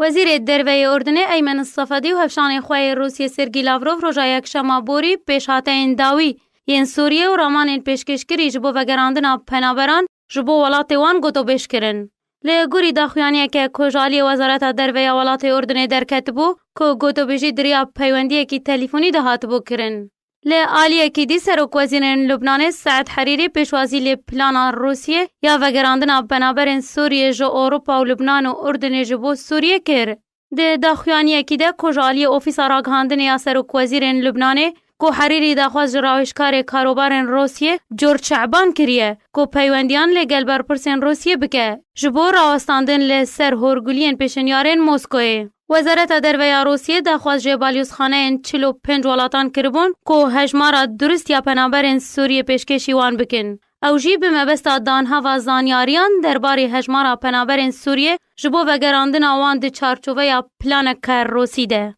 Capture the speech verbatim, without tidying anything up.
Wezîrê Derve yê Urdunê Eymen Sefedî û hevşanê xwe yê Rûsiyê Sergî Lavrov roja Yekşema borî pêşhateyên dawî yên Sûriyê û ramanên pêşkêşkirî ji bo vegerandina penaberan ji bo welatê wan gotobêj kirin. Li gorî daxuyaniyeke ku ji aliyê Wezareta Derve ya welatê Urdunê derketibû, ku gotobêjî di riya peywendiyekî telîfonî de hatibû kirin. Li aliyekî dî Serokwezîrên Lubnanê Sead Herîrî pêşwazî li plana Rûsiyê ya vegerandina penaberên Sûriyê ji Ewropa û Lubnan û Urdunê ji bo Sûriyê kir. Di daxuyaniyekî de ku ji aliyê Ofîsa Ragihandinê ya Serokwezîrên Lubnanê, ku Herîrî daxwaz ji rawêjkarê karobarên Rûsiyê George Şeban kiriye, ku peywendiyan li gel berpirsên Rûsiyê bike, ji bo rawestandin li ser horguliyên pêşinyarên Moskoyê. Wezareta Derve ya Rûsiyê daxwaz ji balyozxaneyên çil û pênc welatan kiribûn, ku hejmara durist ya penaberên Sûriyê pêşkêşî wan bikin. Ew jî bi mebesta danheva zanyariyan derbarê hejmara penaberên Sûriyê ji bo vegerandina wan di çarçoveya planeke Rûsî de.